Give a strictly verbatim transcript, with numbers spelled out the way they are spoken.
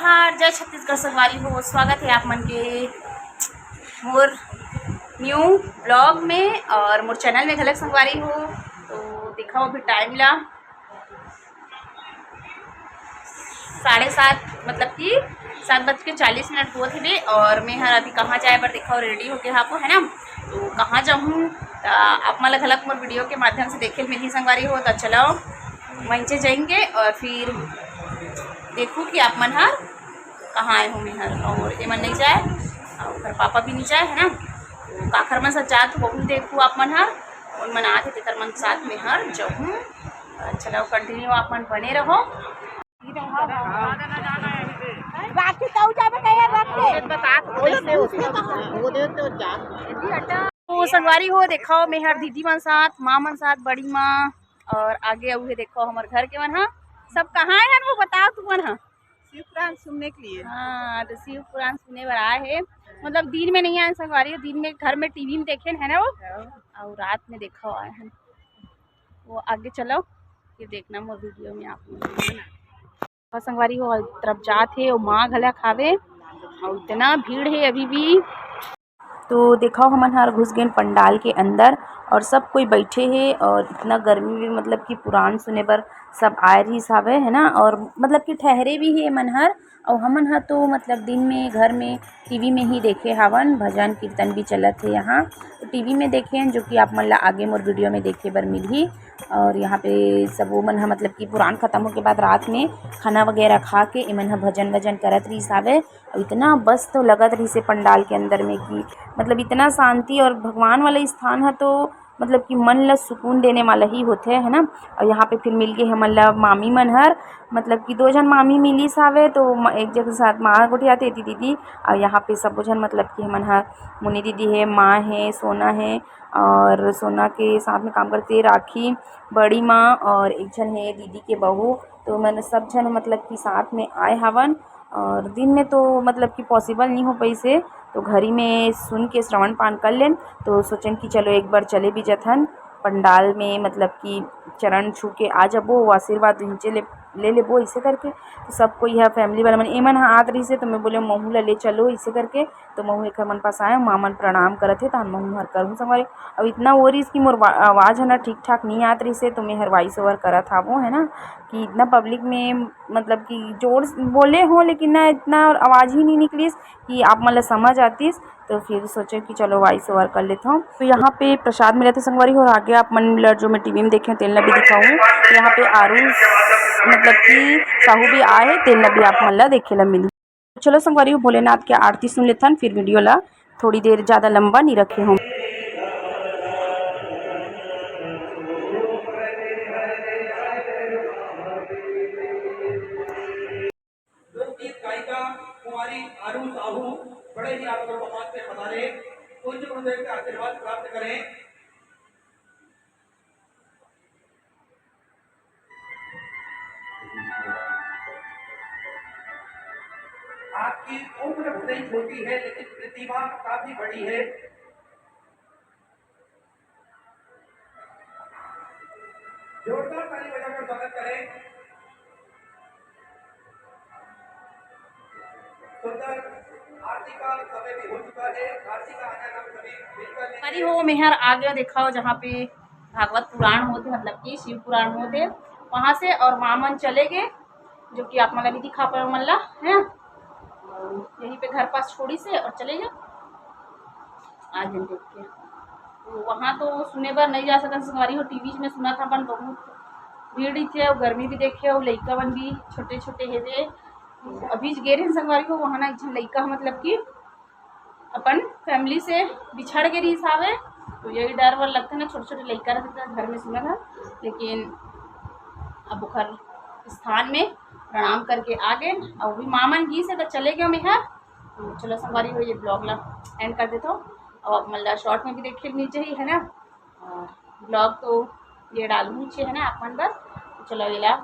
हाँ, जय छत्तीसगढ़ संगवारी हो, स्वागत है आप मन के मोर न्यू ब्लॉग में और मोर चैनल में घलक संगवारी हो। तो देखो अभी टाइम ला साढ़े सात, मतलब कि सात बज के चालीस मिनट होत हवे और मैं हर अभी कहाँ जाए बर देखो रेडी होके हापो है ना, तो कहाँ जाऊँ त आप मन ला घलक मोर वीडियो के माध्यम से देखे ल मिलही संगवारी हो। तो चलो वहीं से जाएंगे और फिर देखो कि आप मन हर कहाँ आए हो। मैं हर और एमन नहीं जाए और ओकर पापा भी नहीं जाए है ना, तो काखर मन साथ जात हो वो भी देखो आप मन हर, उन मन आते तेकर मन साथ मैं हर जाऊँ। चलो कंटिन्यू आप मन बने रहो। राखी तऊ जाबे कहिया रख के? वो दे तो जा। तो संगवारी हो, देखो मैं हर दीदी मन साथ, माँ मन साथ, बड़ी माँ और आगे अउ हे देखो हमर घर के मन हा। सब कहाँ है वो बताओ तू मन हा। शिवपुराण सुनने के लिए। हाँ, तो शिव पुराण सुने बर आए है, मतलब दिन में नहीं आए संगवारी हो, दिन में घर में टीवी में देखे है ना वो, और रात में देखो आए हैं। वो आगे चलो, ये देखना मोर वीडियो में आप लोग। और संगवारी हो, तरफ जात हे, वो माँ घलक हावे, और इतना भीड़ है अभी भी। तो देखो हमन हर घुस गेन पंडाल के अंदर और सब कोई बैठे हे और इतना गर्मी में मतलब कि पुराण सुने बर सब आए रहिस हावे है ना, और मतलब कि ठहरे भी हे एमन हर। और हमन ह तो मतलब दिन में घर में टीवी में ही देखे हावन, भजन कीर्तन भी चलत हे यहाँ, तो टीवी में देखे हन, जो कि आप मन ला आगे मोर वीडियो में देखे बर मिलही। और यहाँ पे सब वो मन ह मतलब कि पुराण खत्म होके बाद रात में खाना वगैरह खा के एमन ह भजन वजन करत रहिस हावे। और इतना मस्त लगत रहिस हे पंडाल के अंदर में कि मतलब इतना शांति, और भगवान वाला स्थान ह तो मतलब कि मन ला सुकून देने वाला ही होथे है ना। और यहाँ पे फिर मिल गए हमन ला मामी मन हर, मतलब कि दो झन मामी मिलिस हावे, तो म-, एक जगह साथ माँ गोठियाथे एती दीदी, और यहाँ पे सबो झन मतलब कि हमन ह मुनी दीदी है, माँ है, सोना है, और सोना के साथ में काम करते राखी, बड़ी माँ और एक झन है दीदी के बहू, तो मन सब झन मतलब कि साथ में आए हावन। और दिन में तो मतलब कि पॉसिबल नहीं हो पाइस हे, तो घर ही में सुन के श्रवण पान कर लेन, तो सोचन कि चलो एक बार चले भी जथन पंडाल में, मतलब कि चरण छू के आ जाबो, वो आशीर्वाद उहिंचे ले, ले लेबो, इसे करके। तो सब कोई ह फैमिली वाला मन, एमन ह आत रहिस हे, तो मैं बोले महू ला ले चलो, इसे करके। तो महू एकर मन पास आए, माँ मन प्रणाम करत हे, तहन महू हर करहूँ संगवारी। अब इतना वो रहिस कि मोर वा-, आवाज ह ना ठीक ठाक नहीं आत रहिस हे, तो मैं हर वॉइस ओवर करत हावो है ना, कि इतना पब्लिक में मतलब कि जोर से बोले हो, लेकिन ना इतना आवाज ही नहीं निकलिस कि आप मन ला समझ आतिस। तो फिर सोचे कि चलो वॉइस ओवर कर लेता हूँ। तो यहाँ पे प्रसाद मिले थे संगवारी, और आगे आप मन ला जो मैं टीवी में देखे हूँ, तेन ला भी दिखाऊँ। यहाँ पे आरू मतलब कि साहू भी आए, तेन ला भी आप मन ला देखे ला मिली। चलो संगवारी हो, भोलेनाथ के आरती सुन लेथन, फिर वीडियो ला थोड़ी देर ज़्यादा लंबा नहीं रखे हूँ। लोकगीत गायिका कुमारी आरू साहू बड़े ही आदर और सम्मान से पधारे। पूज्य गुरुदेव के आशीर्वाद प्राप्त करें। आपकी उम्र भले ही छोटी है, लेकिन प्रतिभा काफी बड़ी है। जोरदार ताली बजाकर स्वागत करें। सुंदर आरती का समय भी हो चुका है। आरती का आनंद हम सभी मिलकर लेंगे। अरे हो, मेहर आ गया, देखो, जहाँ पे भागवत पुराण होते, मतलब कि शिव पुराण होते, वहाँ से और माँ मन चले गए, जो कि आप मन ला भी दिखा पाए मन ला, है ना? यहीं पे घर पास छोड़ी से और चले गए, आ गए देख के। तो वहाँ तो सुने बर नहीं जा सकन संगवारी हो, टीवी में सुना था अपन, बहुत भीड़ ही थे और गर्मी भी देखे और लइका मन भी छोटे छोटे हे थे। अभी गे रहे संगवारी हो, वहाँ ना एक झन लइका मतलब कि अपन फैमिली से बिछड़ के रहिस हावे, तो यही डर वर लगथे ना, छोटे छोटे लइका रहते घर में सुनत हन, लेकिन अब ओखर स्थान में प्रणाम करके आ गए। और भी मामन गीस हे तो चले गए मेहर। तो चलो संगवारी हो, ये ब्लॉग ला एंड कर देता हूँ। अब आप मन ला शॉर्ट में भी देखे मिल जाही है ना, और ब्लॉग तो ये डालूँ नीचे है ना आप मन बर। तो चलो ये ला